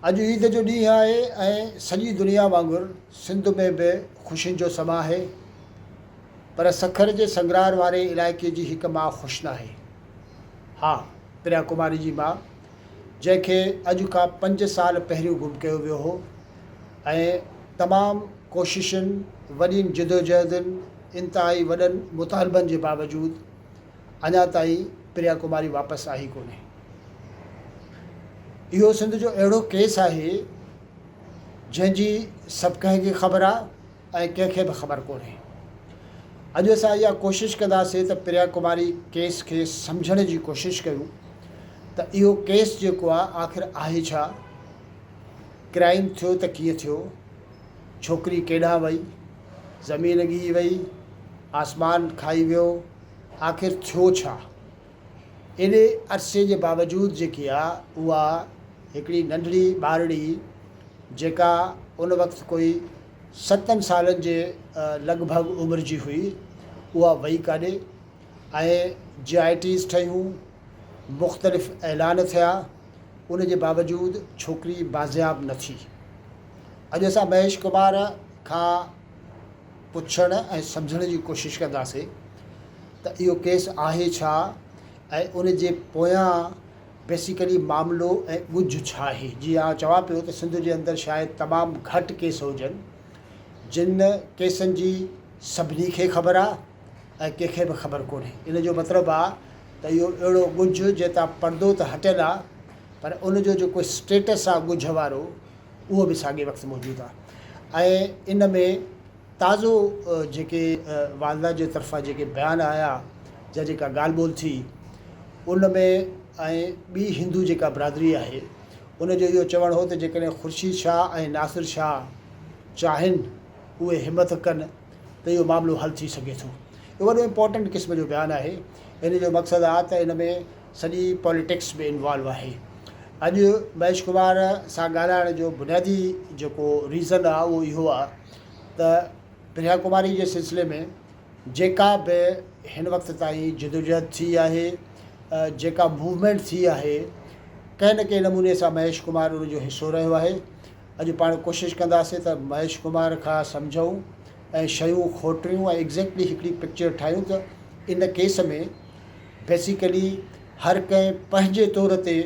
اڄ عيد جو ڏينهن آهي ۽ سڄي دنيا وانگر سنڌ ۾ به خوشين جو سما آهي پر سکر جي سنگرار واري علائقي جي هڪ ماء خوش ناهي. ها پريا ڪماري جي ماء جنهن کي اڄ کان پنج سال پهريون گم ڪيو ويو هو ۽ تمام ڪوششن، وڏين جدوجهدن، انتهائي وڏن مطالبن جي باوجود اڃا تائين پريا ڪماري واپس آئي ڪونهي. اهو سنڌ جو اهڙو ڪيس آهي جنهن جي سڀ ڪنهن کي خبر آ ۽ ڪنهن کي به خبر ڪونهي. اڄ اسان اها ڪوشش ڪنداسين ته پريا ڪماري ڪيس کي سمجهڻ جي ڪوشش ڪيون ته اهو ڪيس جيڪو آ آخر آهي ڇا؟ ڪرائيم ٿيو ته ڪيئن ٿيو؟ ڇوڪري ڪيڏانهن وئي؟ زمين ڳهي وئي؟ آسمان کائي ويو؟ آخر ٿيو ڇا؟ ايڏي عرصي جي باوجود جيڪي آ اها هڪڙي ننڍڙي ٻارڙي جيڪا ان وقت ڪوئي ستن سالن جي لڳ ڀڳ عمر جي هئي اها وئي ڪاڏي ۽ جي آء ٽيز ٺهيون مختلف اعلان ٿيا ان جي باوجود ڇوڪري بازياب نه ٿي. اڄ اسان مهيش ڪمار کان پڇڻ ۽ سمجهڻ جي ڪوشش ڪنداسين ته اهو ڪيس آهي ڇا ۽ ان جي پويان بيسيڪلي معاملو ۽ ڳجهه ڇا آهي. جيئن آء چوان پيو ته سنڌ جي اندر شايد تمام گهٽ ڪيس هجن جن ڪيسن جي سڀني کي خبر آهي ۽ ڪنهن کي به خبر ڪونهي. ان جو مطلب آهي ته اهو اهڙو ڳجهه جنهن تان پردو ته هٽيل آهي پر ان جو جيڪو اسٽيٽس آهي ڳجهه وارو اهو به ساڳئي وقت موجود آهي ۽ ان ۾ تازو جيڪي والده جي طرفان جيڪي بيان آيا يا جيڪا ڳالهه ٻولهه ٿي ان ۾ ۽ ٻي هندو جيڪا برادري آهي ان جو اهو چوڻ هو ته جيڪڏهن خورشيد شاهه ۽ ناصر شاهه چاهين اهي همت ڪن ته اهو معاملو حل ٿي سگهي ٿو. اهو وڏو امپورٽنٽ قسم جو بيان آهي. ان جو مقصد آهي ته ان ۾ سڄي پاليٽڪس به انوالو آهي. اڄ مهيش ڪمار سان ڳالهائڻ جو بنيادي جيڪو ريزن آهي اهو اهو آهي ته پريا ڪماري جي سلسلي ۾ جيڪا به هن وقت تائين جدوجهد ٿي آهي، جيڪا موومينٽ ٿي آهي، ڪنهن نه ڪنهن نموني سان مهيش ڪمار ان جو حصو رهيو آهي. اڄ پاڻ ڪوشش ڪنداسين ته مهيش ڪمار کان سمجهون ۽ شيون کوٽريون ۽ ايگزيڪٽلي هڪڙي پڪچر ٺاهيون ته ان ڪيس ۾ بيسيڪلي هر ڪنهن پنهنجي طور تي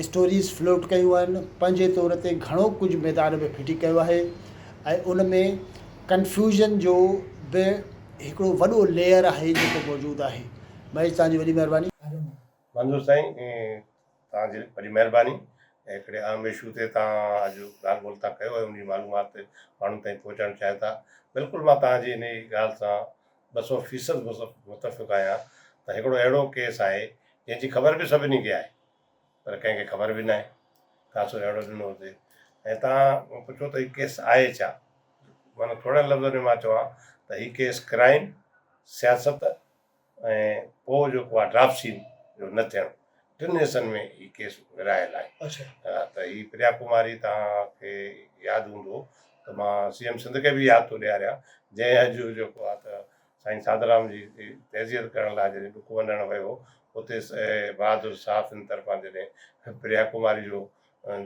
اسٽوريز فلوٽ ڪيون آهن، پنهنجي طور تي گهڻو ڪجهه ميدان ۾ ڦٽي ڪيو آهي ۽ ان ۾ ڪنفيوزن جو به هڪڙو وڏو ليئر آهي جيڪو موجود آهي. مهيش توهان جي وڏي مهرباني. منظور سائين توهان جي وڏي مهرباني ۽ هڪڙي اهم اشو تي توهان اڄ ڳالهه ٻولهه ٿا ڪيو ۽ ان جي معلومات ماڻهن تائين پهچائڻ چاهيو ٿا. بلڪل مان توهان جي انهي ڳالهه سان 200 فيصد متفق آهيان ته هڪڙو اهڙو ڪيس آهي جنهن جي خبر به سڀني کي آهي پر ڪنهن کي خبر به ناهي. تاثر اهڙو ڏنو هجي ۽ توهان پڇو ته هي ڪيس آهي ڇا؟ معنيٰ ٿورن لفظن ۾ مان چوان ته هي ڪيس ڪرائيم، سياست ۽ پوء جيڪو آهي ڊراپ سين جو نه ٿيڻ ٽن حصن ۾ هي ڪيس ورهايل آهي ته هي پريا ڪماري توهان کي ياد هوندو ته مان سي ايم سنڌ کي به ياد ٿو ڏياريان جنهن اڄ جيڪو آهي ته سائين ساڌرام جي تعزيت ڪرڻ لاء جڏهن ڏک ونڊڻ ويو اتي بهادر صحافين طرفان جڏهن پريا ڪماري جو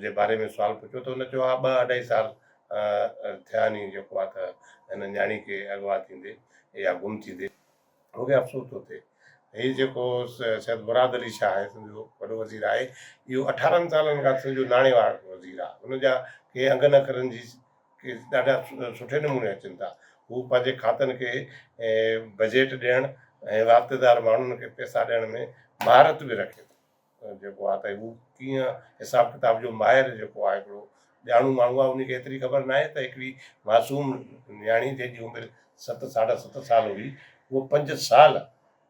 جي باري ۾ سوال پڇيو ته هن چيو ها ٻه اڍائي سال ٿيا آهن جيڪو آهي ته هن نياڻي کي اغوا ٿيندي يا گم ٿيندي. مون کي افسوس ٿو ٿئي. هي جيڪو سيد مراد علي شاهه آهي سنڌ جو وڏو وزير آهي اهو اٺارهن سالن کان سنڌ جو ناڻي وارو وزير آهي هن جا ڪي انگن اکرن جي ڪي ڏاڍا سٺي نموني اچن ٿا هو پنهنجي کاتن کي بجيٽ ڏيڻ ۽ واسطيدار ماڻهن کي پئسا ڏيڻ ۾ مهارت به رکي ٿو. جيڪو آهي ته هو ڪيئن حساب ڪتاب جو ماهر جيڪو آهي هڪڙو ڄاڻو ماڻهو آهي ان کي ايتري خبر ناهي ته هڪڙي معصوم نياڻي جنهن جي عمر ست ساڍا ست سال هئي اهو پنج سال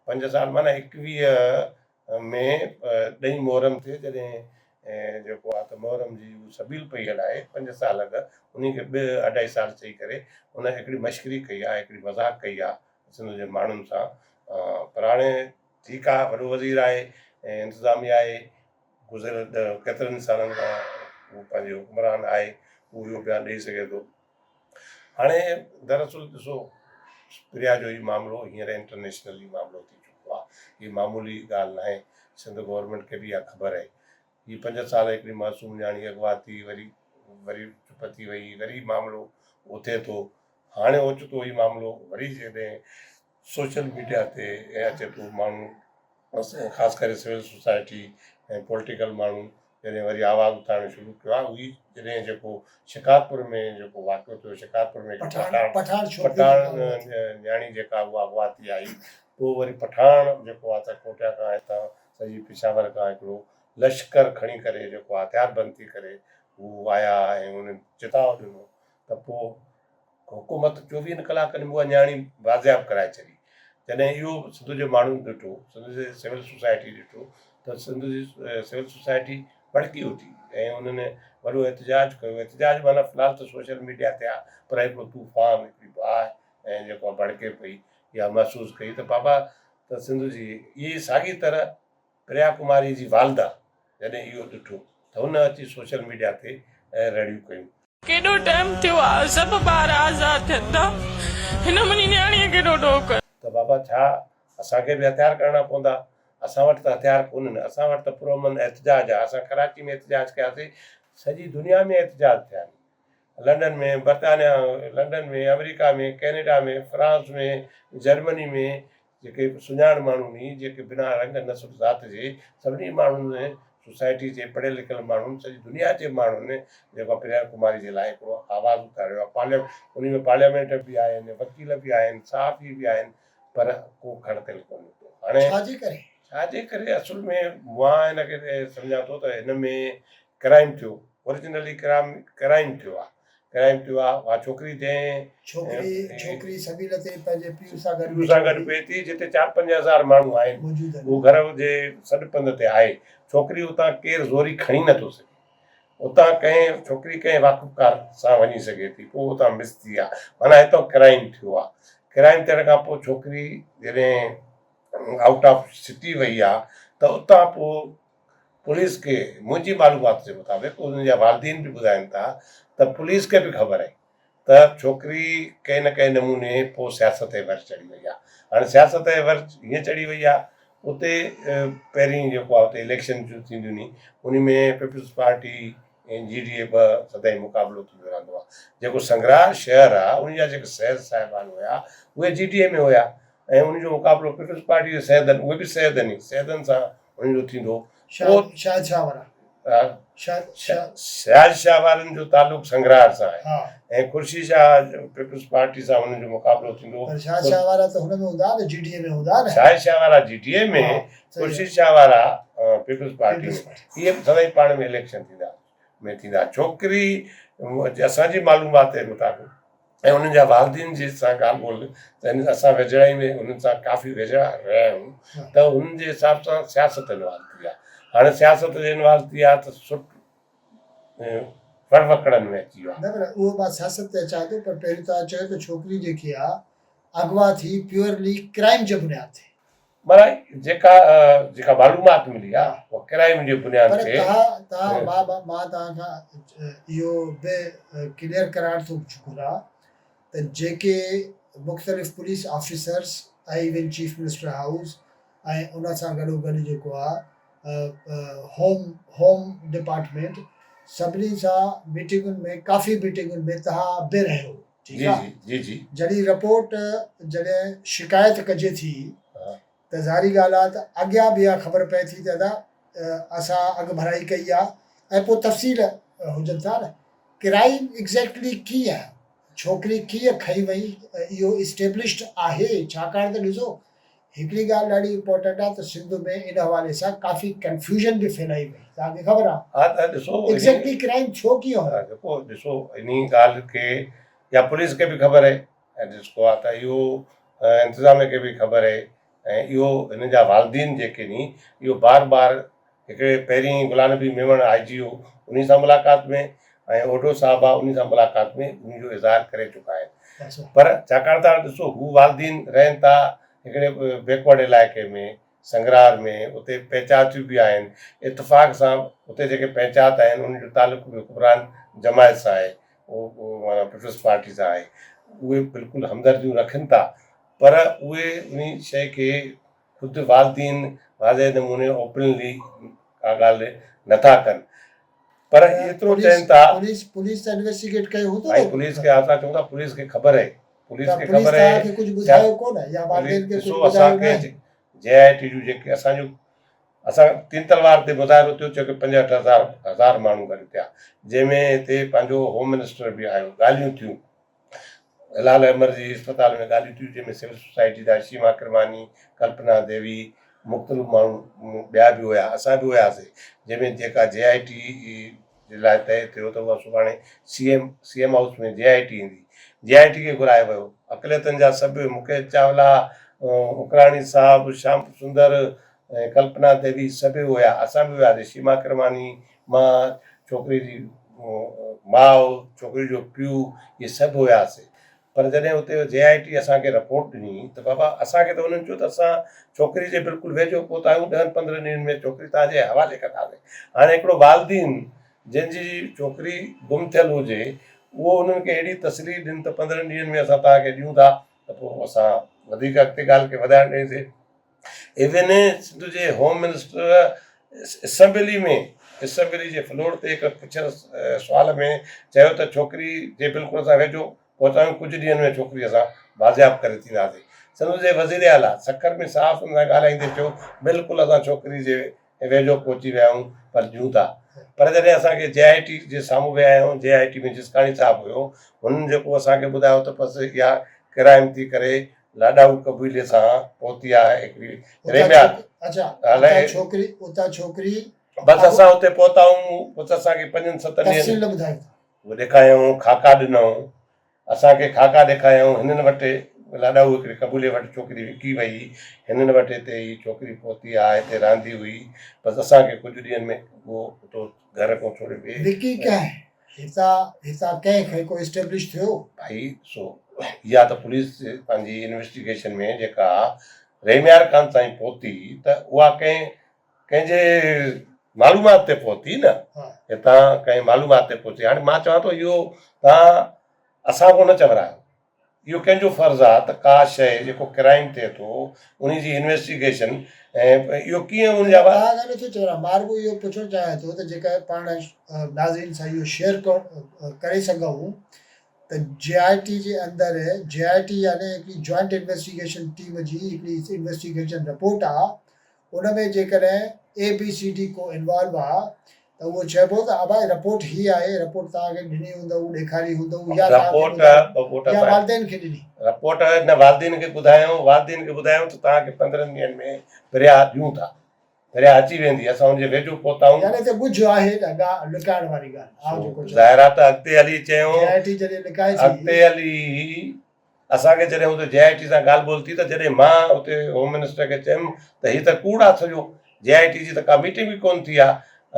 پنج سال معنيٰ ايڪويهه ۾ ڏهين محرم تي جڏهن جيڪو آهي ته محرم جي هو سبيل پئي هلائي پنج سال اڳ ان کي ٻه اڍائي سال چئي ڪري ان هڪڙي مشڪري ڪئي آهي هڪڙي مذاق ڪئي آهي سنڌ جي ماڻهن سان پر هاڻي ٺيڪ آ وڏو وزير آهي ۽ انتظاميه آهي گذريل ڪيترن سالن کان هو پنهنجي حڪمران آهي هو اهو بيان ڏئي سگهي ٿو هاڻي دراصل ڏسو پريا جو هي معاملو هينئر انٽرنيشنلي معاملو ٿي چڪو آهي هي معمولي ڳالهه ناهي سنڌ گورنمينٽ کي به اها خبر آهي. هي پنج سال هڪڙي معصوم نياڻي اغوا ٿي وري وري چپ ٿي وئي وري معاملو اٿي ٿو هاڻي اوچتو هي معاملو وري جڏهن سوشل ميڊيا تي اچي ٿو ماڻهو خاص ڪري سول سوسائٽي ۽ پوليٽيڪل ماڻهو جڏهن وري آواز اٿارڻ شروع ڪيو آهي اهي جڏهن جيڪو شڪارپور ۾ جيڪو واقعو ٿيو شڪارپور ۾ پٺاڻ پٺاڻ نياڻي جيڪا اها اغوا ٿي آئي پوء وري پٺاڻ جيڪو آهي ته ڪوٽيا کان هتان سڄي پشاور کان هڪڙو لشڪر کڻي ڪري جيڪو هٿيار بند ٿي ڪري هو آيا ۽ انهن چتاء ڏنو ته پوء حڪومت چوويهن ڪلاڪن ۾ اها نياڻي بازياب ڪرائي ڇڏي. جڏهن اهو سنڌ جي ماڻهن ڏٺو، سنڌ جي سول سوسائٽي ڏٺو ته سنڌ جي سول سوسائٽي ڀڙڪي اٿي ۽ انهن وڏو احتجاج ڪيو. احتجاج معنيٰ في الحال ته سوشل ميڊيا تي آ پر هڪڙو طوفان، هڪڙي باهه ۽ جيڪو آ ڀڙڪي پئي اها محسوس ڪئي ته بابا ته سنڌ جي اهي ساڳي طرح پريا ڪماري جي والده جڏهن اهو ڏٺو ته هن اچي سوشل ميڊيا تي رڙيون ڪيون. ڪيڏو ٽائيم ٿيو آ سڀ ٻار آزاد ٿين ٿا هن منهنجي نياڻيء ڪيڏو ڏوهه ڪيو. ته بابا ڇا اسان کي به هٿيار ڪرڻا پوندا؟ اسان وٽ ته هٿيار ڪونهن، اسان وٽ ته پرامن احتجاج آ، اسان ڪراچي ۾ احتجاج ڪياسين، سڄي دنيا ۾ احتجاج ٿيا آهن، لنڊن ۾، برطانيا، لنڊن ۾، آمريڪا ۾، ڪينيڊا ۾، فرانس ۾، جرمني ۾، جيڪي سڃاڻ ماڻهو ني، جيڪي بنا رنگ نسل ذات جي سڀني ماڻهن سوسائٽي جي پڙهيل لکيل ماڻهن سڄي دنيا جي ماڻهن جيڪو پريا ڪماري جي لاء هڪڙو آواز اٿاريو آهي پارليامينٽ انهي ۾ پارليامينٽ به آهن وڪيل به آهن صحافي به آهن پر ڪو کڙ تيل ڪونه نڪتو هاڻي ڇا جي ڪري؟ ڇا جي ڪري اصل ۾ مان هن کي سمجهان ٿو ته هن ۾ ڪرائيم ٿيو اوريجنلي ڪرائيم ڪرائيم ٿيو آهي ڪرائيم ٿيو آ اها ڇوڪري جنهن ڇوڪري ڇوڪري سبيل تي پنهنجي پيء سان گڏ پيء سان گڏ پئي ٿي جتي چار پنج هزار ماڻهو آهن موجود آهن اهو گهر جي سڏ پنڌ تي آهي ڇوڪري اتان ڪير زوري کڻي نٿو سگهي اتان ڪنهن ڇوڪري ڪنهن واقفڪار سان وڃي سگهي ٿي پوء اتان مس ٿي آ معنيٰ هتان ڪرائيم ٿيو آ ڪرائيم ٿيڻ کان پوء ڇوڪري جڏهن آئوٽ آف سٽي وئي آ ته اتان پوء پوليس کي منهنجي معلومات جي مطابق انهن جا والدين به ٻڌائين ٿا ته پوليس کي به خبر آهي ته ڇوڪري ڪنهن نه ڪنهن نموني پوء سياست جي ور چڙهي وئي آهي هاڻي سياست جي ور هيئن چڙهي وئي آهي اتي پهرين جيڪو آهي اتي اليڪشن جون ٿينديون ني ان ۾ پيپلز پارٽي ۽ جي ڊي اي ٻه سدائين مقابلو ٿيندو رهندو آهي جيڪو سنگرار شهر آهي ان جا جيڪي سيد صاحبان هيا اهي جي ڊي اي ۾ هيا ۽ ان جو مقابلو پيپلز پارٽي جي سيدن اهي به سيدن ئي سيدن سان ان جو ٿيندو شاهد شاهد شاهه وارا شاهد شاهه وارن جو تعلق سنگرار سان آهي ۽ خورشيد شاهه پيپلز پارٽي سان انهن جو مقابلو ٿيندو پر شاهد شاهه وارا ته هن ۾ هوندا نه جي ڊي اي ۾ هوندا نه شاهد شاهه وارا جي ڊي اي ۾ خورشيد شاهه وارا پيپلز پارٽي ۾ اهي به سدائين پاڻ ۾ اليڪشن ٿيندا ۾ ٿيندا ڇوڪري اسان جي معلومات جي مطابق ۽ انهن جا والدين جي سان ڳالهه ٻولهه ته اسان ويجهڙائي ۾ انهن سان ڪافي ويجهڙا رهيا آهيون ته انهن جي حساب سان سياست انوالو ٿي آهي هاڻي سياست جي انوالو ٿي آهي ته سٺ وڙ وڪڙن ۾ اچي ويو آهي. نه پر اهو مان سياست تي اچان ٿو پر پهريون توهان چيو ته ڇوڪري جيڪي آهي اغوا ٿي پيورلي ڪرائيم جي بنياد تي. معنيٰ جيڪا جيڪا معلومات ملي آ اها ڪرائيم جي بنياد پر تي. توهان توهان مان مان توهان کان اهو به ڪليئر ڪرائڻ ٿو گهران ته جيڪي مختلف police officers ۽ even chief minister house ۽ ان سان گڏو گڏ جيڪو آ هوم هوم ڊپارٽمينٽ سڀني سان ميٽنگن ۾ ڪافي ميٽنگن ۾ توهان به رهيو ٺيڪ جي آ جي جي جي. جڏهن رپورٽ جڏهن شڪايت ڪجي ٿي ته ظاهري ڳالهه آ ته اڳيان به اها خبر پئي ٿي ته ادا اسان اڳڀرائي ڪئي آ ۽ پوء تفصيل هجن ٿا نه ڪرائيم ايگزيڪٽلي ڪيئن ڇوڪري ڪيئن کنئي وئي اهو اسٽيبلشڊ آهي ڇاڪاڻ ته ڏسو هڪڙي ڳالهه ڏاڍي امپورٽنٽ آ ته سنڌ ۾ ان حوالي سان ڪافي ڪنفيوزن به ڦهلائي وئي توهان کي خبر آ ها ته ڏسو ايگزيڪٽلي ڪرائيم ٿيو ڪيئن هو. ها جيڪو ڏسو انهي ڳالهه کي يا پوليس کي به خبر اهي ۽ ڏسڪو آ ته اهو انتظاميه کي به خبر اهي ۽ اهو هن جا والدين جيڪي ني اهو بار بار هڪڙي پهرين غلام نبي ميمڻ آء جي هو انهي سان ملاقات ۾ ۽ اوڍو صاحب آ انهي سان ملاقات ۾ انهي جو اظهار ڪري چڪا آهن پر ڇاڪاڻ ته هاڻي ڏسو هو والدين رهن ٿا هڪڙي بيڪورڊ علائقي ۾ سنگرار ۾ اتي پئنچاتيون به آهن اتفاق سان اتي جيڪي پئنچات آهن انهن جو تعلق به حڪمران جماعت سان آهي اهو معنيٰ پيپلز پارٽي سان آهي اهي بلڪل همدرديون رکن ٿا پر اهي انهي شيء کي خود والدين واضح نموني اوپنلي ڪا ڳالهه نٿا ڪن پر ايترو چين ٿا. پوليس پوليس ته انويسٽيگيٽ ڪيو هوندو نه. پوليس کي اسان چون ٿا پوليس کي خبر آهي پوليس کي خبر آهي. پوليس کي ڪجهه ٻڌايو ڪونه يا والدين کي ڪجهه ٻڌايو نه. جي آء ٽي جون جيڪي اسان جون اسان تين تلوار تي مظاهرو ٿيو چيو 65 هزار ماڻهو گڏ ٿيا جنهن ۾ هتي پنهنجو هوم منسٽر به آيو ڳالهيون ٿيون هلال احمر جي اسپتال ۾ ڳالهيون ٿيون جنهن ۾ سول سوسائٽي جا شيما ڪرماني، ڪلپنا ديوي، مختلف ماڻهو ٻيا به هيا اسان به هياسي جنهن ۾ جيڪا جي آء ٽي جي لاء طئي ٿيو ته اها سڀاڻي C M C M house ۾ J I T ايندي جي آء ٽي کي گهرايو ويو اقليتن جا سڀ مڪيش چاولا، اڪراڻي صاحب، شام سندر ۽ ڪلپنا ديوي سڀ هيا اسان به هياسي شيما ڪرماني مان، ڇوڪري جي ماء، ڇوڪري جو پيء، اهي سڀ هياسي. پر جڏهن اتي جي آء ٽي اسان کي رپورٽ ڏني ته بابا اسان کي ته انهن چيو ته اسان ڇوڪري جي بلڪل ويجهو پهتا آهيون، ڏهن پندرهن ڏينهن ۾ ڇوڪري توهان جي حوالي ڪنداسين. هاڻي هڪڙو والدين جنهن جي ڇوڪري گم ٿيل هجي اهو انهن کي اهڙي تسلي ڏين ته 15 ڏينهن ۾ اسان توهان کي ڏيون ٿا ته پوء اسان وڌيڪ اڳتي ڳالهه کي وڌائڻ ڏئيسين. ايون سنڌ جي هوم منسٽر اسيمبلي ۾ اسيمبلي جي فلور تي هڪ پڇيل سوال ۾ چيو ته ڇوڪري جي بلڪل اسان ويجهو پهچايون ڪجهه ڏينهن ۾ ڇوڪري اسان بازياب ڪري ٿينداسين. سنڌ جي وزير اعليٰ سکر ۾ صحافين سان ڳالهائيندي چيو بلڪل اسان ڇوڪري جي ويجهو پهچي ويا آهيون پر ڏيون ٿا پر جڏهن اسان کي جي آء ٽي جي سامهون ويا آهيون جي آء ٽي ۾ جسڪاڻي صاحب هيو هنن جيڪو اسان کي ٻڌايو ته بس اها ڪرائم ٿي ڪري لاڏائو قبيلي سان پهتي آهي هڪڙي ريميات اچا اتان ڇوڪري اتان ڇوڪري بس اسان اتي پهتا آهيون بس اسان کي پنجن ستن ڏينهن تفصيل نه ٻڌايو ٿا اهو ڏيکايائون خاڪا ڏنائون اسان کي خاڪا ڏيکايائون هنن وٽ لاڏائو هڪڙي قبيلي وٽ ڇوڪري وڪي وئي هنن وٽ هتي هي ڇوڪري پهتي آهي هتي رهندي هئي بس اسان کي ڪجهه ڏينهن ۾ اهو اتو گهر کان ڇوڙي وئي وڪي ڪنهن هتان هتان ڪنهن کي ڪو اسٽيبلش ٿيو؟ ڀائي سو اها ته پوليس پنهنجي انويسٽيگيشن ۾ جيڪا رحيميار خان تائين پهتي ته اها ڪنهن ڪنهن جي معلومات تي پهتي نه هتان ڪنهن معلومات تي پهتي هاڻي مان چوان ٿو اهو تان اسان کان نه چورايو اهو ڪنهن جو فرض آ ته ڪا شيء جيڪو ڪرائيم ٿئي ٿو انهي جي انويسٽيگيشن ۽ اهو ڪيئن ان جا توهان کان نٿو چوران مان رڳو اهو پڇڻ چاهيان ٿو ته جيڪڏهن پاڻ ناظرين سان اهو شيئر ڪري سگهون ته جي آء ٽي جي اندر جي آء ٽي يعني هڪڙي جوائنٽ انويسٽيگيشن ٽيم جي هڪڙي انويسٽيگيشن رپورٽ آ ان ۾ جيڪڏهن اي بي سي ڊي ڪو انوالو آ ته اهو چئبو ته ابا رپورٽ هي آهي رپورٽ توهان کي ڏني هوندؤ ڏيکاري هوندؤ يا رپورٽ يا والدين کي ڏني. رپورٽ نه والدين کي ٻڌايائون والدين کي ٻڌايائون ته توهان کي 15 ڏينهن ۾ پريا ڏيون ٿا پريا اچي ويندي اسان ان جي ويجهو پهتا آهيون. يعني ته ڳجهه آهي نه لڪائڻ واري ڳالهه آئون جيڪو چوان. ظاهر آ ته اڳتي هلي چيائون جي آء ٽي جڏهن لڪائي ٿي. اڳتي هلي اسان کي جڏهن اتي جي آء ٽي سان ڳالهه ٻولهه ٿي ته جڏهن مان اتي هوم منسٽر کي چيم ته هي ته ڪوڙ آ سڄو، جي آء ٽي جي ته ڪا ميٽنگ به ڪونه ٿي آ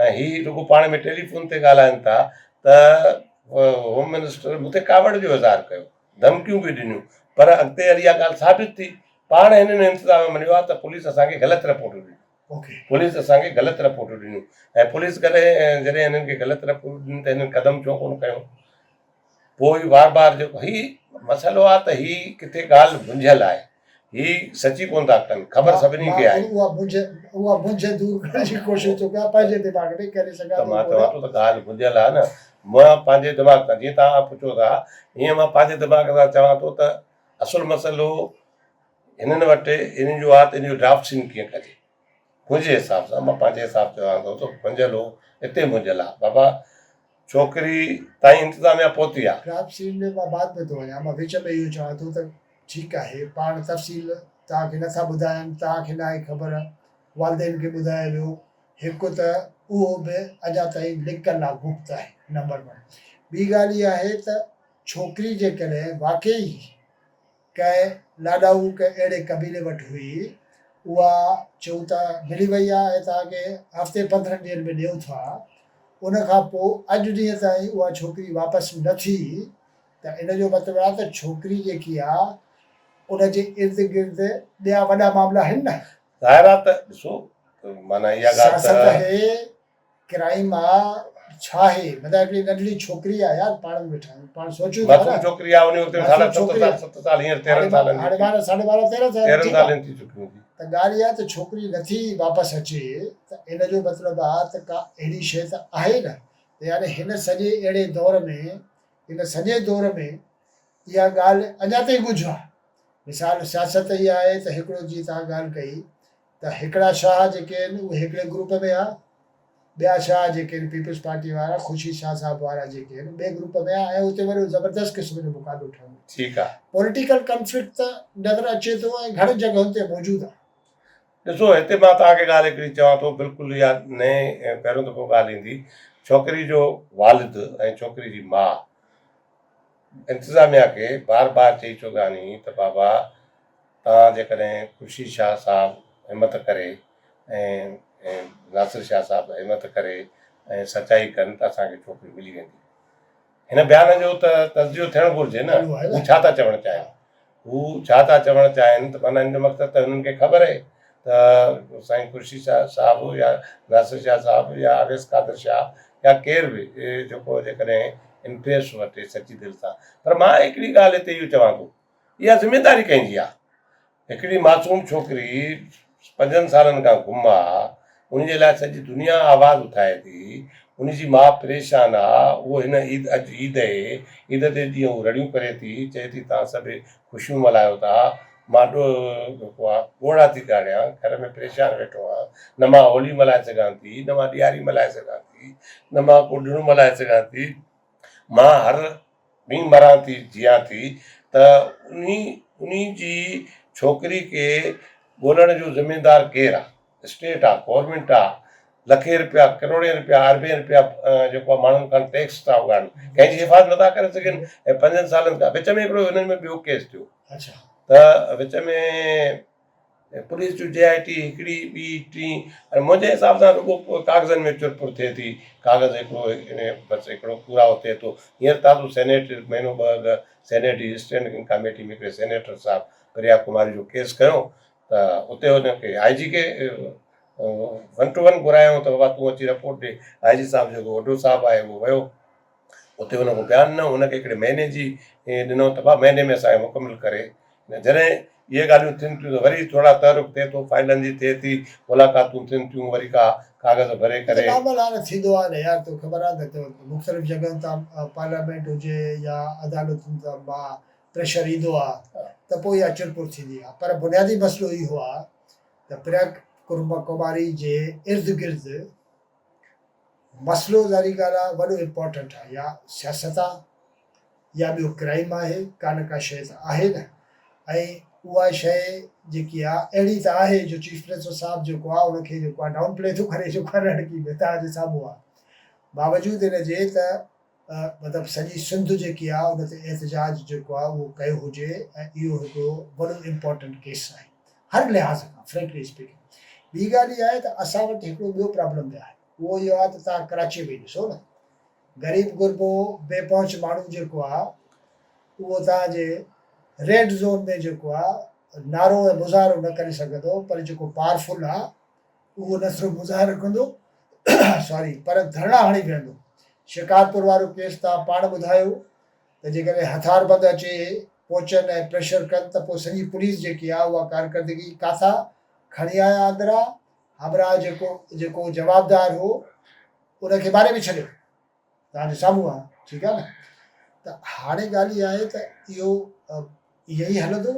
۽ هي رڳو پاڻ ۾ ٽيليفون تي ڳالهائن ٿا ته هوم منسٽر مون تي ڪاوڙ جو اظهار ڪيو، ڌمڪيون به ڏنيون پر اڳتي هلي اها ڳالهه ثابت ٿي. پاڻ هنن انتظاميا مڃيو آ ته پوليس اسان کي غلط رپورٽون ڏنيون. پوليس اسان کي غلط رپورٽون ڏنيون ۽ پوليس ڪڏهن جڏهن هنن کي غلط رپورٽون ڏنيون ته هنن قدم ڇو ڪونه کنيو؟ پوء هي بار بار جيڪو هي مسئلو آ ته هي ڪٿي ڳالهه منجهيل آهي هي سچي ڪونه ٿا ڪن خبر سڀني کي آهي. اها منجهه اها منجهه دور ڪرڻ جي ڪوشش ٿو ڪيان پنهنجي دماغ ۾ ڪري سگهان ته مان چوان ٿو ته ڳالهه منجهيل آ نه مان پنهنجي دماغ سان جيئن توهان پڇو ٿا ائين مان پنهنجي دماغ سان چوان ٿو ته اصل مسئلو هنن وٽ هنن جو آ ته هن جو ڊرافٽ سين ڪيئن ڪجي منهنجي حساب سان مان پنهنجي حساب چوان ٿو ته منجهيل هو اتي منجهيل آ بابا ڇوڪري تائين انتظاميا پهتي آ. ڊرافٽ سين ۾ مان بعد ۾ ٿو وڃان مان وچ ۾ اهو چوان ٿو ته ٺيڪ آهي پاڻ تفصيل توهان کي نٿا ٻڌائن توهان کي ناهي خبر والدين کي ٻڌايو ويو هڪ ته اهو به اڃا تائين لڪل آ گپت آهي نمبر ون ٻي ڳالهه اها آهي ته ڇوڪري جيڪڏهن واقعي ڪنهن لاڏائو ڪنهن اهڙي قبيلي وٽ هئي، اها چئون ته ملي وئي آهي ۽ توهان کي هفتي 15 ڏينهن ۾ ڏيون ٿا، ان کان پوء اڄ ڏينهن تائين اها ڇوڪري واپس نه ٿي ته ان جو مطلب آهي ته ڇوڪري جيڪي آهي ان جي ارد گرد ٻيا وڏا معاملا آهن نه. ظاهر آهي ته ڏسو معنيٰ اها ڳالهه ته. سياست آهي. ڪرائيم آ ڇا آهي مطلب هڪڙي ننڍڙي ڇوڪري آ يار پاڻ به ويٺا آهيون پاڻ سوچيون ٿا معصوم نه ڇوڪري آ ان وقت ۾ ساڍا معصوم ست ڇوڪري سال 7 سال هينئر 13 سالن جي هاڻي 12 ساڍي 12 13 سال 13 سالن ٿي چڪي هوندي. ته ڳالهه اها ته ڇوڪري نٿي واپس اچي ته ان جو مطلب آ ته ڪا اهڙي شيء ته آهي نه ته يعني هن سڄي اهڙي دور ۾ هن سڄي دور ۾ اها ڳالهه اڃا تائين ڳجهه آ. مثال سياست اها آهي ته هڪڙو جيئن توهان ڳالهه ڪئي ته هڪڙا شاهه جيڪي آهن اهي هڪڙي گروپ ۾ آ، ٻيا شاهه جيڪي آهن پيپلز پارٽي وارا خورشيد شاهه صاحب وارا جيڪي آهن ٻئي گروپ ۾ آ ۽ اتي وري زبردست قسم جو مقابلو ٺهندو. ٺيڪ آ. پوليٽيڪل ڪنفلڪٽ ته نظر اچي ٿو ۽ گهڻين جڳهن تي موجود آ. ڏسو هتي مان توهان کي ڳالهه هڪڙي چوان ٿو بلڪل اها نئين ۽ پهريون دفعو ڳالهه ايندي ڇوڪري جو والد ۽ ڇوڪري جي ماء انتظاميا کي بار بار چئي چڪا آهن ته بابا توهان جيڪڏهن خورشيد شاهه صاحب همت ڪري ۽ ناصر شاهه صاحب همت ڪري ۽ سچائي ڪن ته اسان کي ڇوڪري ملي ويندي. هن بيان جو ته تجزيو ٿيڻ گهرجي نه، هو ڇا ٿا چوڻ چاهين؟ هو ڇا ٿا چوڻ چاهين ته معنيٰ ان جو مقصد ته هنن کي خبر اهي ته سائين خورشيد شاهه صاحب يا ناصر شاهه صاحب يا اويس قادر شاهه يا ڪير به جيڪو جيڪڏهن انٽريسٽ وٺي سچي دل سان پر مان هڪڙي ڳالهه هتي اهو چوان ٿو اها ذميداري ڪنهن جي آ؟ هڪڙي معصوم ڇوڪري پنجن سالن کان گم آ، ان جي لاء سڄي دنيا آواز اٿائي ٿي، ان جي ماء پريشان آ، اهو هن عيد اڄ عيد اهي، عيد تي ڏينهن هو رڙيون ڪري ٿي، چئي ٿي توهان سڀ خوشيون ملهايو ٿا، مان جيڪو آ ڳوڙها ٿي ڳاڙيان، گهر ۾ پريشان ويٺو آهيان، نه مان هولي ملهائي سگهان ٿي، نه مان ڏياري ملهائي سگهان ٿي، نه مان ڪو ڏڻ ملهائي سگهان ٿي، مان هر ڏينهن مران ٿي جيان ٿي ته انهي انهي جي ڇوڪري کي ڳولڻ جو ذميدار ڪير آ؟ اسٽيٽ آ، گورنمينٽ آ، لکين رپيا، ڪروڙين رپيا، اربين رپيا جيڪو آ ماڻهن کان ٽيڪس ٿا اڳاڙن، ڪنهن جي حفاظت نٿا ڪري سگهن ۽ پنجن سالن کان وچ ۾ هڪڙو هنن ۾ ٻيو ڪيس ٿيو ته وچ ۾ پوليس جون جي آء ٽي هڪڙي ٻي ٽين ۽ منهنجي حساب سان رڳو ڪاغذن ۾ چرپر ٿئي ٿي ڪاغذ هڪڙو بس هڪڙو پورائو ٿئي ٿو هينئر تازو سينيٽ مهينو ٻه اڳ سينيٽ جي اسٽينڊنگ ڪاميٽي ۾ هڪڙي سينيٽر صاحب پريا ڪماري جو ڪيس کنيو ته اتي هن کي آء جي کي ون ٽو ون گهرايائون ته بابا تون اچي رپورٽ ڏي آء جي صاحب جيڪو وڏو صاحب آهي اهو ويو اتي هن کي بيان ڏنو هن کي هڪڙي مهيني جي ڏنو ته بابا مهيني ۾ اسان کي مڪمل ڪري جڏهن اهي ڳالهيون ٿين ٿيون ته وري ٿورا تحرڪ ٿئي ٿو، فائلن جي ٿئي ٿي، ملاقاتون ٿين ٿيون، وري ڪا ڪاغذ ڀري ڪري. نارمل هاڻي ٿيندو آهي نه يار توکي خبر آهي ته مختلف جڳهن تان پارليامينٽ هجي يا عدالتن تان مان پريشر ايندو آهي ته پوء اها چرپر ٿيندي آهي پر بنيادي مسئلو اهو آهي ته پريا ڪماري جي ارد گرد مسئلو ظاهري ڳالهه آهي وڏو امپارٽنٽ آهي يا سياست آهي يا ٻيو ڪرائيم آهي، ڪا نه ڪا شيء ته آهي نه ۽ اها شيء جيڪي آهي اهڙي ته آهي جو چيف منسٽر صاحب جيڪو آهي ان کي جيڪو آهي ڊائون پلي ٿو ڪري جيڪو آهي رڙڪي ۾ توهان جي سامهون آهي باوجود ان جي ته مطلب سڄي سنڌ جيڪي آهي ان تي احتجاج جيڪو آهي اهو ڪيو هجي ۽ اهو هڪڙو وڏو امپارٽنٽ ڪيس آهي هر لحاظ کان فرينڪلي اسپيڪنگ ٻي ڳالهه اها آهي ته اسان وٽ هڪڙو ٻيو پرابلم به آهي اهو اهو آهي ته توهان ڪراچيء ۾ ڏسو نه غريب غربو بي پهچ ماڻهو جيڪو آ اهو توهان جي ريڊ زون ۾ جيڪو آ نعرو ۽ مظاهرو نه ڪري سگهندو پر جيڪو پاورفل آ اهو نه صرف مظاهرو ڪندو سوري پر ڌرڻا هڻي ويهندو. شڪارپور وارو ڪيس توهان پاڻ ٻڌايو ته جيڪڏهن هٿاربند اچي پهچن ۽ پريشر ڪن ته پوء سڄي پوليس جيڪي آ اها ڪارڪردگي ڪاٿا کڻي آيا اندرا همراهه جيڪو جيڪو جوابدار هو ان کي ماري به ڇڏيو توهان جي سامهون آهي ٺيڪ آهي نه ته هاڻي ڳالهه اها آهي ته اهو ائين ئي هلندو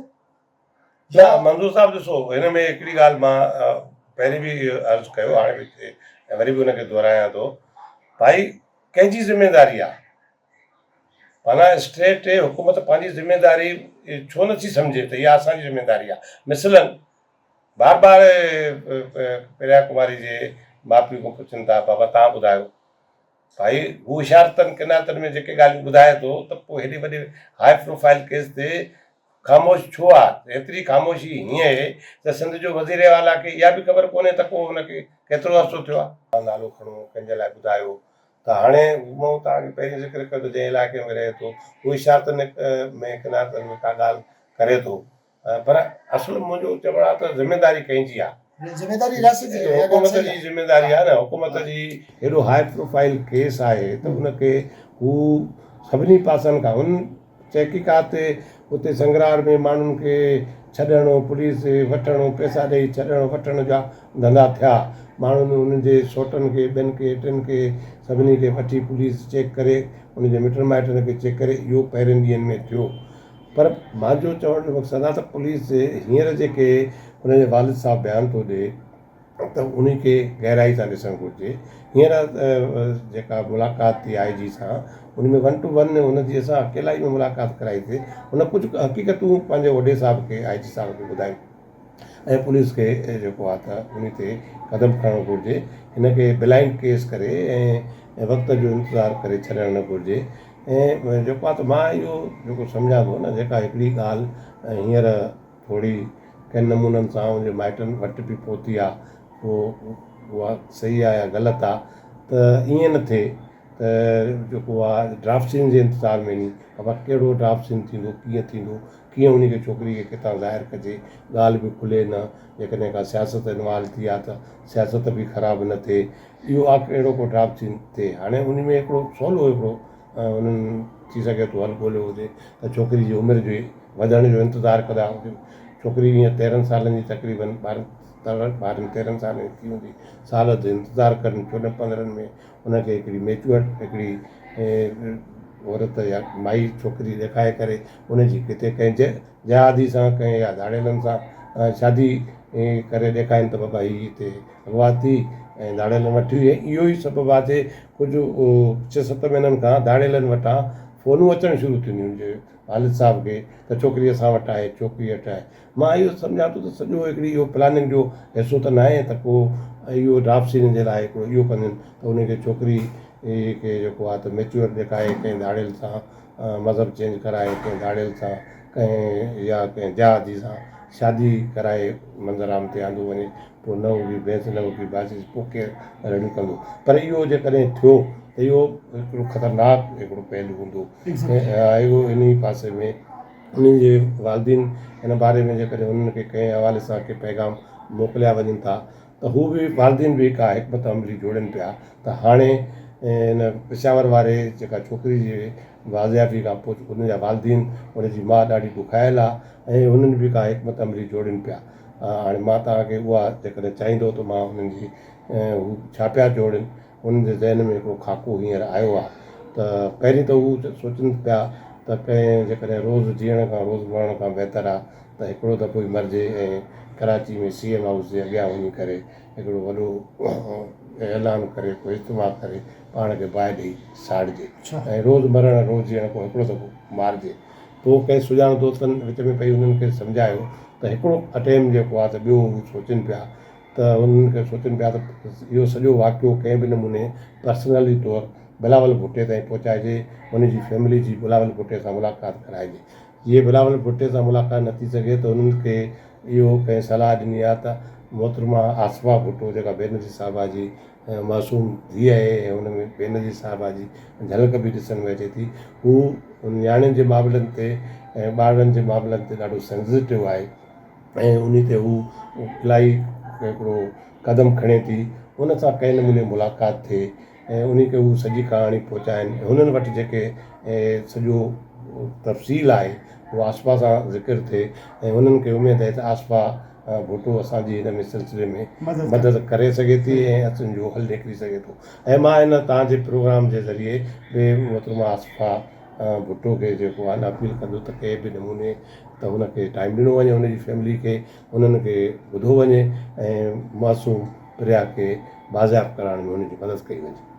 نه منظور صاحب ڏسو هن ۾ هڪڙي ڳالهه مان پهرين به عرض ڪيو هاڻي به وري به ان کي دهرايان ٿو ڀائي ڪنهن جي ذميداري آهي معنيٰ اسٽيٽ حڪومت پنهنجي ذميداري ڇو نٿي سمجهي ته اها اسان جي ذميداري آهي مثلاً بار بار پريا ڪماري جي ماء پيء کان پڇن ٿا بابا توهان ٻڌايو ڀائي هو اشارتن ڪناتن ۾ جيڪي ڳالهيون ٻڌائي ٿو ته پوء هيڏي وڏي هاء پروفائل ڪيس تي خاموش ڇو آ ايتري خاموشي هيئن اهي ته سنڌ جو وزير اعليٰ کي اها به خبر ڪونهي ته ڪو هن کي ڪيترو عرصو ٿيو آ. نالو کڻو ڪنهن جي لاء ٻڌايو ته هاڻي مون توهان کي پهرين ذڪر ڪيو ته جنهن علائقي ۾ رهي ٿو هو اشارتن ۾ ڪناتن ۾ ڪا ڳالهه ڪري ٿو پر اصل منهنجو چوڻ آهي ته ذميداري ڪنهن جي آهي؟ ذميداري رياست جي آهي، حڪومت جي ذميداري آهي نه، حڪومت جي هيڏو هاء پروفائيل ڪيس آهي ته ان کي هو سڀني پاسن کان هن تحقيقات اتي سنگرار ۾ ماڻهن کي ڇڏڻ، پوليس وٺڻ، پئسا ڏئي ڇڏڻ وٺڻ جا ڌنڌا ٿيا. ماڻهن انهن جي سوٽن کي، ٻين کي، ٽن کي، سڀني کي وٺي پوليس چيڪ ڪري، انهن جي مٽن مائٽن کي چيڪ ڪري اهو پهرين ڏينهن ۾ ٿيو. پر مانجو چوڻ جو مقصد آهي ته پوليس هينئر جيڪي هن جي والد صاحب بيان ٿو ڏئي ته انهي کي گهرائي سان ڏسڻ گهرجي. هينئر جيڪا ملاقات ٿي آء جي سان ان ۾ ون ٽو ون هن جي اسان اڪيلائي ۾ ملاقات ڪرائي سي هن ڪجهه حقيقتون پنهنجي اوڍي صاحب کي آء جي صاحب کي ٻڌايون ۽ پوليس کي جيڪو آهي ته انهي تي قدم کڻڻ گهرجي. هن کي بلائنڊ ڪيس ڪري ۽ وقت جو انتظار ڪري ڇڏڻ نه گهرجي ۽ جيڪو آهي ته مان اهو جيڪو سمجهان ٿو نه جيڪا هڪڙي ڳالهه هينئر ٿوري ڪن نمونن سان ان جي مائٽن وٽ به پهتي آ پوء اها صحيح آ يا غلط آ ته ائين نه ٿئي ته جيڪو آ ڊرافٽ سين جي انتظار ۾ ني بابا ڪهڙو ڊرافٽ سين ٿيندو ڪيئن ٿيندو ڪيئن ان کي ڇوڪري کي ڪٿان ظاهر ڪجي ڳالهه به کلي نه جيڪڏهن ڪا سياست انوالو ٿي آ ته سياست به خراب نه ٿئي اهو آ ڪهڙو ڪو ڊرافٽ سين ٿئي هاڻي ان ۾ هڪڙو سولو هڪڙو انهن ٿي سگهي ٿو حل ڳوليو هجي ته ڇوڪري جي عمر جي وڌڻ جو انتظار ڪندا هجن. ڇوڪري ائين تيرهن سالن جي تقريبن ٻارهن تيرهن سالن جي ٿي هوندي. سال اڌ انتظار ڪن چوڏهن پندرهن ۾ ان کي هڪڙي ميچوئر هڪڙي عورت يا مائي ڇوڪري ڏيکاري ڪري ان جي ڪٿي ڪنهن جهادي سان ڪنهن يا ڌاڙيلن سان شادي ڪري ڏيکارين ته بابا هي هتي اغوا ٿي ۽ ڌاڙيلن وٺي وئي ۽ اهو ئي سبب آهي جي ڪجهه ڇهه ست مهينن کان ڌاڙيلن وٽان فونون اچڻ شروع ٿينديون جي والد صاحب کي ته ڇوڪري اسان وٽ آهي ڇوڪري وٽ آهي مان اهو سمجهان ٿو ته سڄو هڪڙي اهو پلاننگ جو حصو ته ناهي ته ڪو اهو ڊراپ سين جي لاء هڪڙو اهو ڪنديون ته ان کي ڇوڪري کي جيڪو آهي ته ميچوئر ڏيکاري ڪنهن ڌاڙيل سان مذهب چينج ڪرائي ڪنهن ڌاڙيل سان ڪنهن يا ڪنهن جهادي سان شادي ڪرائي منظرعام تي آندو وڃي پوء نه اگي ڀينس نه اگي باسيس پوء ڪير رڙيون ڪندو پر اهو جيڪڏهن ٿيو ته اهو هڪڙو خطرناڪ هڪڙو پهلو هوندو اهو انهي پاسي ۾ انهن جي والدين ان باري ۾ جيڪڏهن انهن کي ڪنهن حوالي سان ڪي پيغام موڪليا وڃن ٿا ته هو به والدين به ڪا حڪمت عملي جوڙين پيا ته هاڻي ان پشاور واري جيڪا ڇوڪري جي بازيابي کان پوء ان جا والدين ان جي ماء ڏاڍي ڏکايل آ ۽ انهن به ڪا حڪمت عملي جوڙين پيا هاڻي مان توهان کي اها جيڪڏهن چاهيندو ته مان انهن جي هو ڇا پيا جوڙين انهن جي ذهن ۾ هڪڙو خاڪو هينئر آيو آ ته پهرين ته هو سوچن پيا ته ڪنهن جيڪڏهن روز جيئڻ کان روز مرڻ کان بهتر آ ته هڪڙو دفعو ئي مرجي ۽ ڪراچي ۾ سي ايم هائوس جي اڳيان وڃي ڪري هڪڙو وڏو اعلان ڪري ڪو اجتماع ڪري پاڻ کي باهه ڏئي ساڙجي ۽ روز مرڻ روز جيئڻ کان هڪڙو دفعو مارجي. پوء ڪنهن سڄاڻ دوستن وچ ۾ پئي انهن کي سمجهايو ته هڪڙو اٽيم جيڪو آهي ته ٻيو هو سوچين پيا ته انهن کي سوچين پيا ته اهو سڄو واقعو ڪنهن به نموني پرسنلي طور بلاول ڀٽي تائين پهچائجي ان جي فيملي جي بلاول ڀٽي سان ملاقات ڪرائجي. جي بلاول ڀٽي سان ملاقات نه ٿي سگهي ته انهن کي اهو ڪنهن صلاح ڏني آهي ته محترمه آصفه ڀٽو جيڪا بينظير صاحبه جي معصوم ڌيء آهي ۽ ان ۾ بينظير صاحبه جي جهلڪ به ڏسڻ ۾ اچي ٿي هو نياڻين جي معاملن تي ۽ ٻارڙن جي معاملن تي ڏاڍو سينسيٽو آهي ۽ انهي تي هو الاهي هڪڙو قدم کڻي ٿي ان سان ڪنهن نموني ملاقات ٿئي ۽ انهي کي هو سڄي ڪهاڻي پهچائين ۽ هنن وٽ جيڪي سڄو تفصيل آهي اهو آصفه سان ذڪر ٿئي ۽ هنن کي اميد آهي ته آصفه ڀٽو اسان جي هن ۾ سلسلي ۾ مدد ڪري سگهي ٿي ۽ اسان جو حل نڪري سگهي ٿو ۽ مان هن توهان جي پروگرام جي ذريعي به محترمه آصفه ڀٽو کي جيڪو آهي نه اپيل ڪندو ته ڪنهن به نموني ته هن کي ٽائيم ڏنو وڃي هن جي فيملي کي انهن کي ٻڌو وڃي ۽ معصوم پريا کي بازياب ڪرائڻ ۾ هن جي مدد ڪئي وڃي.